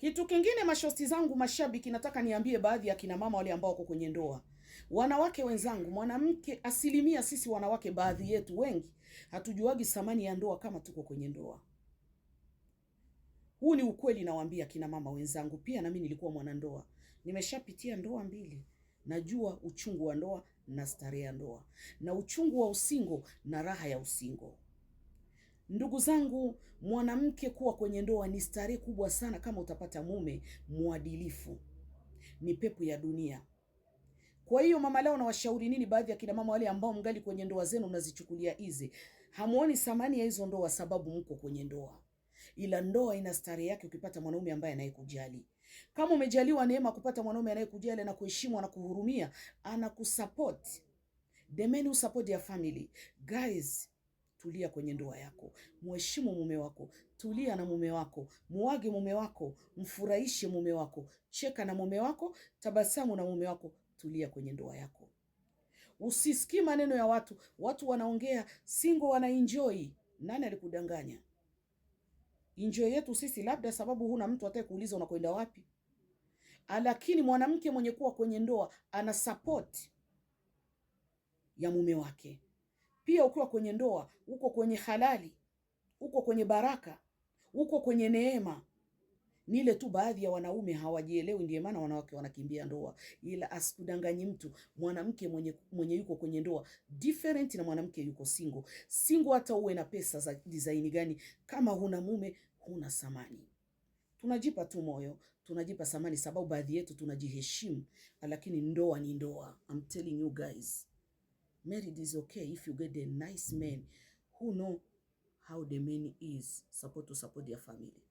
Kitu kingine, mashosti zangu, mashabiki, nataka niambie baadhi ya kina mama wale ambao wako kwenye ndoa, wanawake wenzangu, mwanamke, asilimia sisi wanawake, baadhi yetu wengi hatujuagi thamani ya ndoa kama tuko kwenye ndoa. Huu ni ukweli, nawaambia kina mama wenzangu. Pia nami nilikuwa mwanandoa, nimeshapitia ndoa mbili, najua uchungu wa ndoa na starehe ya ndoa, na uchungu wa usingo na raha ya usingo. Ndugu zangu, mwanamke kuwa kwenye ndoa ni starehe kubwa sana kama utapata mume mwadilifu, ni pepo ya dunia. Kwa hiyo mama leo nawashauri nini baadhi ya kina mama wale ambao mngali kwenye ndoa zenu mnazichukulia easy, hamuoni thamani ya hizo ndoa sababu mko kwenye ndoa. Ila ndoa ina starehe yake ukipata mwanaume ambaye anayekujali. Kama umejaliwa neema kupata mwanaume anayekujali na kuheshimu na kuhurumia, anakusupport. The men who support their family. Guys, tulia kwenye ndoa yako, muheshimu mume wako, tulia na mume wako, muage mume wako, mfurahishe mume wako, cheka na mume wako, tabasamu na mume wako, tulia kwenye ndoa yako. Usisikii maneno ya watu. Watu wanaongea single wana enjoy. Nani alikudanganya? Enjoy yetu sisi labda sababu huna mtu atakaye kuuliza unakwenda wapi. Lakini mwanamke mwenye kuwa kwenye ndoa ana support ya mume wake. Pia ukiwa kwenye ndoa uko kwenye halali, uko kwenye baraka, uko kwenye neema. Ni ile tu baadhi ya wanaume hawajielewi, ndiyo maana wanawake wanakimbia ndoa. Ila asikudanganyi mtu, mwanamke mwenye yuko kwenye ndoa different na mwanamke yuko single. Single hata uwe na pesa za design gani, kama huna mume huna thamani. Tunajipa tu moyo, tunajipa thamani sababu baadhi yetu tunajiheshimu, lakini ndoa ni ndoa. I'm telling you guys, married is okay if you get a nice man who know how the man is supposed to support their family.